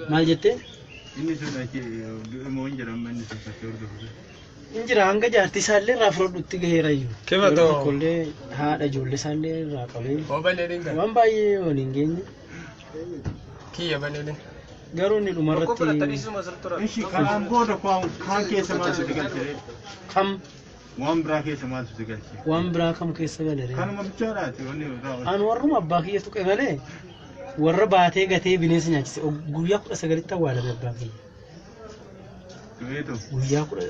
Maal jettee? Inni sun achi du'e moo hin jedhamu inni sun fakkii hordofu. Hin jira hanga jaartii isaallee irraa fudhadhutti gaheera iyyuu. Kima Yeroo ta'u? tokkollee haadha ijoollee isaallee irraa qabee Hoo baneedin kan? waan baay'ee waliin geenye. Kiyya baneedin. Garuu inni dhumarratti Ishi kanaan booda kaan keessa maaltu si galche? Kam? Waan biraa keessa maaltu si galche? Waan biraa kam keessa galere? Kanuma bichaadhaati wanni raawwatu. An warruma abbaa kiyya tuqe malee warra baatee gatee bineensa nyaachise guyyaa 19tti awwaalame abbaan kiyya. Du'eetu. Guyyaa kudha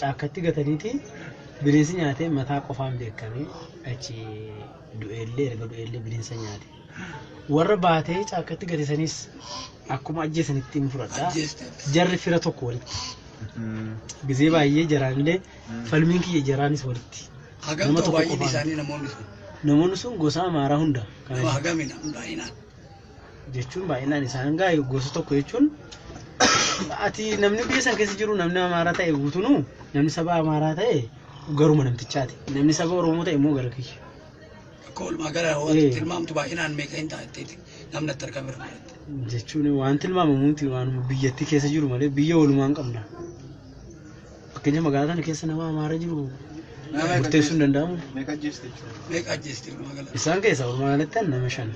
caakkatti gataniiti bineensi nyaatee mataa qofaan beekamee achi du'eellee erga du'eellee bineensa nyaate. Warra baatee caakkatti gate sanis akkuma ajjeesanitti hin fudhadha. Ajjeeste. Jarri fira tokko walitti. Gizee baay'ee jaraanillee falmiin kiyya jaraanis walitti. Hagam Nama ta'u tokko baay'inni qofaan. isaanii namoonni sun? Namoonni sun gosa Amaaraa hunda. Kana Nama hagami baay'inaan? jechuun baay'inaan isaan gaa gosa tokko jechuun ati namni biyya san keessa jiru namni Amaaraa ta'e guutunuu namni saba Amaaraa ta'e garuma namtichaati. Namni saba Oromoo ta'e immoo gara kiyya. Akka walumaa gala tilmaamtu baay'inaan meeqa hin ta'a jetteeti namni itti argame irra biratti? Jechuun waan tilmaamamuuti waanuma biyyattii keessa jiru malee biyya walumaan qabna. Fakkeenya magaalaa tana keessa nama Amaara jiru murteessuu hin danda'amu. Meeqa ajjeeste jechuudha? Meeqa ajjeeste walumaa gala? Isaan keessaa walumaa galatti nama shan.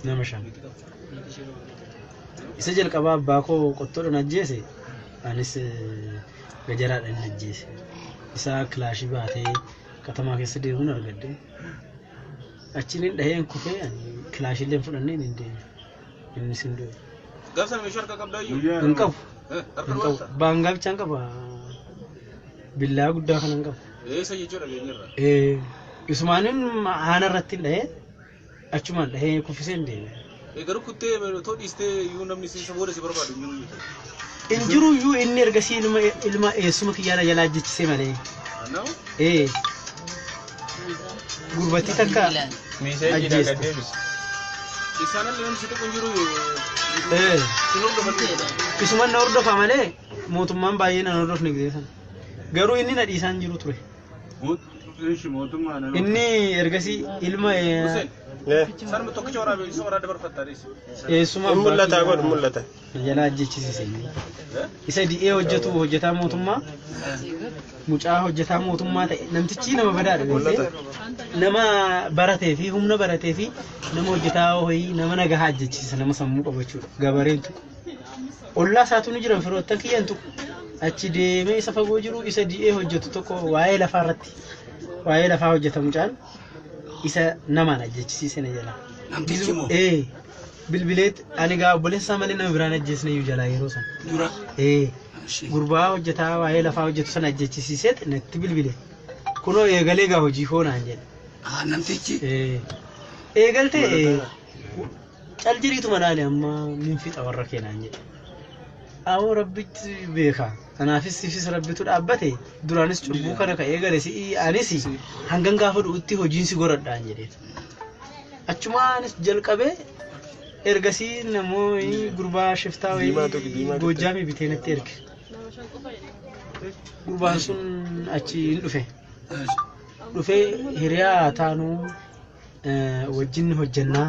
Nama shan. Isa jalqabaa abbaa koo qottoodhaan ajjeese anis gajaraadhaan hin ajjeese. Isa kilaashii baatee katamaa keessa deemuun argadde. Achiin hin dhaheen kufee ani kilaashiillee fudhannee hin deeme. Innis hin du'e. Gaafsan meeshaa harka qabdaa iyyuu? Guyyaa Hin qabu. Harka Hin qabu. duwwaata? Baangaa bichaan qaba. Billaa guddaa kana hin qabu. Eessa jechuudha geenyerra? Isumaanin haana irratti hin dhahee achumaan dhahee kuffisee hin deeme. Garuu kuttee otoo dhiistee iyyuu namni si booda si barbaadu hin jiru jechuudha. Hin jiru iyyuu inni ergasii ilma ilma eessuma kiyyaana jalaa ajjechisee malee. Nama? Gurbattii takka Miiseejiidha ajjeeste. gad deebisi. Isaan illee namni si tuqu hin jiru. Si hordofan. Isuman na hordofa malee mootummaan baay'ee na hordofne gisee sana. Garuu inni na dhiisaan jiru ture. Ishi mootummaa nama. Inni ergasii ilma Hussein. Sanuma tokkicha waraabee isa waraabee dabarfattaa dhiisi. eessuma Hin abbaa mul'ata kiyyaa godhu mul'ata. jalaa ajjechisiise inni. Isa di'ee hojjetu hojjetaa mootummaa mucaa hojjetaa mootummaa ta'e namtichi nama badaadha beektee nama baratee fi humna baratee fi nama hojjetaa hoyii nama nagahaa ajjechiisa nama sammuu qabu jechuudha gabareen tuqu. Ollaa isaatu ni jiran firoottan kiyyan tuqu. Achi deemee isa fagoo jiru isa di'ee hojjetu tokko waa'ee lafaa irratti waa'ee lafaa hojjeta mucaan isa namaan ajjechisiise na jalaa. Namtichi moo? Ee bilbileet ani gaa obboleessa isaa malee nama biraan ajjeesne iyyuu jalaa yeroo sana. Dura. Ee gurbaa hojjetaa waa'ee lafaa hojjetu sana ajjechisiiseet natti bilbile. Kunoo eegalee gaa hojii koo naan jedhe. Ah, namtichi. Ee eegaltee cal jedhiituma laali amma nin fixa warra kee naan jedhe. Awoo rabbitti beeka. Kanaafis sifis rabbitu dhaabbate duraanis cubbuu kana ka eegale si'i anis hangan gaafa du'utti hojiin si goradhaan jedheen. Achumaanis jalqabee ergasii namoonni gurbaa shiftaa wayii Diimaa tuqi, diimaa tuqi. Goojjaamii bitee natti erge. Gurbaan sun achi hin dhufe. Dhufee hiriyaa taanuu wajjin hojjannaa.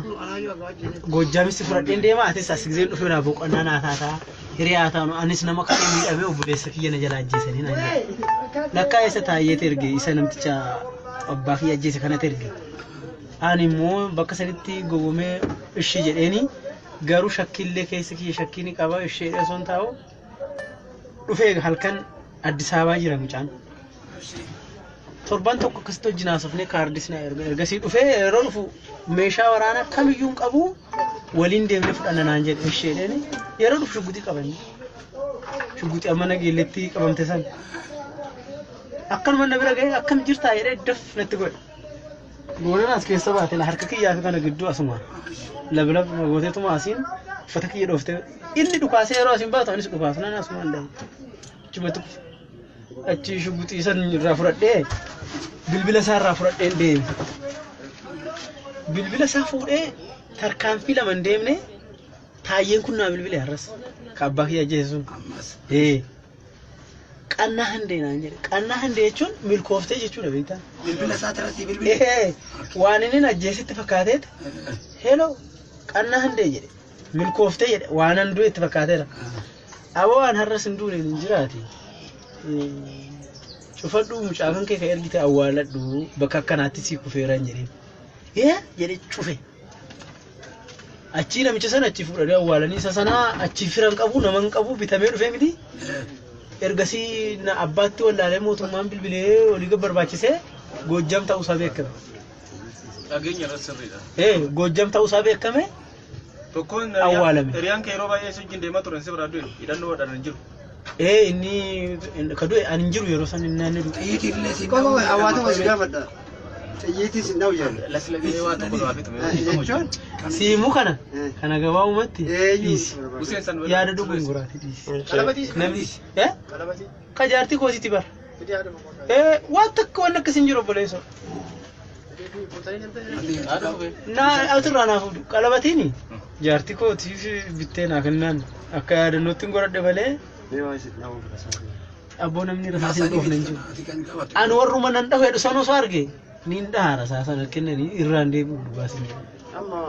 Goojjaamis fudhadheen deema atis as giseen dhufee naa boqonnaa naa taataa hiriyaa taanu anis nama kana miidhamee obboleessa kiyya na jalaa ajjeesanii naan jedhe. Lakkaa isa taayyeet erge isa namticha abbaa kiyya ajjeese kanatti erge. Ani immoo bakka sanitti gowwomee ishii jedheeni garuu shakkiillee keessa kiyya shakkii ni qaba ishee osoo hin taa'u dhufee halkan Addis Ababaa jira mucaan. Torban tokko akkasitti wajjin haasofnee kaardis na erga. Ergasii dhufee yeroo dhufu meeshaa waraanaa kamiyyuu hin qabu waliin deemnee fudhanna naan jedhe isheedhaan yeroo dhufu shugguxii qabanne. Shugguxii amma nageelletti qabamte san. Akkanuma na bira ga'ee akkam jirtaa jedhee daf natti godhe. Goonaan as keessa baate la harka kiyyaa fi kana gidduu asuma lablab gooteetuma asiin uffata kiyya dhooftee inni dhukaasee yeroo asiin baatu anis dhukaasnaan asumaan dhahe. Achumatti kufe. Achi shuguxii san irraa fudhadhee bilbila isaa irraa fudhadheen deeme. Bilbila isaa fuudhee tarkaanfii lama hin deemne taayyeen kun naa bilbile har'as. Ka abbaa kiyya ajjeese sun. Ammas. Ee. Qannaa handee naan jedhe. Qannaa handee jechuun milkooftee jechuudha beektaa. Bilbila isaa irratti bilbile. Ee, waan inni na ajjeesetti fakkaateet hello qannaa handee jedhe. Milkooftee jedhe waanan du'e itti fakkaateera. Aboo waan har'as hin duune hin jiraati. Cufadhu mucaa kan kee ka ergite awwaaladhu bakka akkanaatti sii kufeera hin jedhin. Ee jedhe cufe. Achii namicha sana achi fuudhanii awwaalanii isa sanaa achi fira hin qabu nama hin qabu bitamee dhufee miti. Ergasii na abbaatti wallaalee mootummaan bilbilee olii gad barbaachisee Goojjam ta'uusaa beekame. Dhageenya irratti sirriidha. Ee Goojjam ta'uusaa beekame Tokkoon Awwaalame. Hiriyaan kee yeroo baay'ee si wajjin deemaa turan si biraa du'e hidhannoo hodhan hin jiru. Ee inni ka du'e ani hin jiru yeroo san inni naanni du'e. Xiyyiitiin illee siin Qofa dha'uu waa tokko si gaafadha. Xiyyiitii si dha'u jedhu. Lasilagee waa tokko nu hafe Jechuun Siimuu kana Eh. kana gabaabumatti eenyu dhiisi. Hussein san Yaada dogongoraatii dhiisi. Qalabatii si Namni eh Qalabatii. ka jaartii kootiiti bara. Fidii haadha boqonnaa. Eh waan takka waan akkas hin jiru obboleessoo. Naa asirraa naa fuudhu qalabatiini jaartii kootiif bittee naa kennaan akka yaadannootti hin godhadhe malee abboo namni rasaas hin dhoofne hin jiru. Ati kan qabatu. Ani warruma nan dhahu jedhu san osoo arge niin dhaha rasaasa sana kennanii irraan deebi'u dhugaas hin jiru. Amma